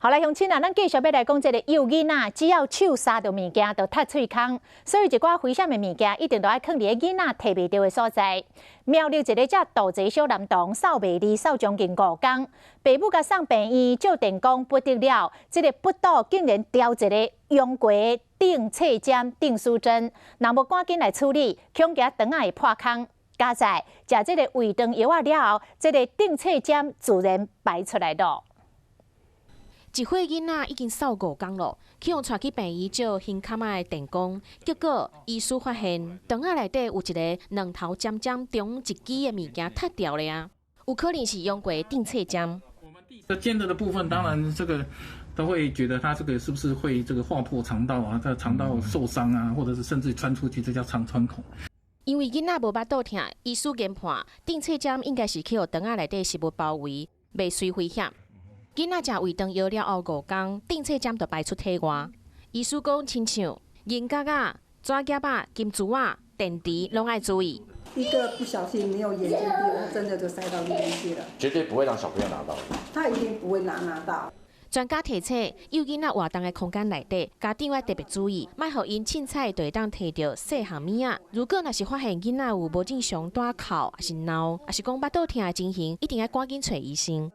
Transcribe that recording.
好來，鄉親啊，咱繼續欲來講這个幼囡仔，只要手捎著物件，就窒喙空，所以一寡危險的物件一定都愛囥佇个囡仔提袂著的所在。苗栗一个遮盜賊小男童，掃袂離，掃將近5工，爸母共送病院照電光不得了，這个腹肚竟然牢一个陽過釘刺針、釘書針，若無趕緊來處理，恐驚腸仔會破空。佳哉食這个胃腸藥仔了後，這个釘刺針自然排出來囉。一歲囡仔已經瘦5工咯，去予帶去病院照胸坎仔的電光，結果醫師發現腸仔內底有一个兩頭尖尖、中一支的物件窒牢咧啊，有可能是用過釘刺針。這尖的的部分，當然這個都會覺得它這個是不是會這個劃破腸道啊？這腸道受傷啊，或者是甚至穿出去，這叫腸穿孔。因為囡仔無腹肚疼，醫師研判釘刺針應該是去予腸仔內底食物包圍，未隨危險。囡仔食胃腸藥了後5工，釘刺針就排出體外。醫師講，親像銀角仔、紙夾仔、金珠仔、電池，攏愛注意。一個不小心沒有眼睛閉，真的就塞到裡面去了。絕對不會讓小朋友拿到。他一定不會拿到。專家提醒，幼囡仔活動的空間內底，家長愛特別注意，莫予𪜶凊彩就會當提著細項物仔。如果若是發現囡仔有無正常大哭，抑是鬧，抑是講腹肚疼的情形，一定愛趕緊揣醫生。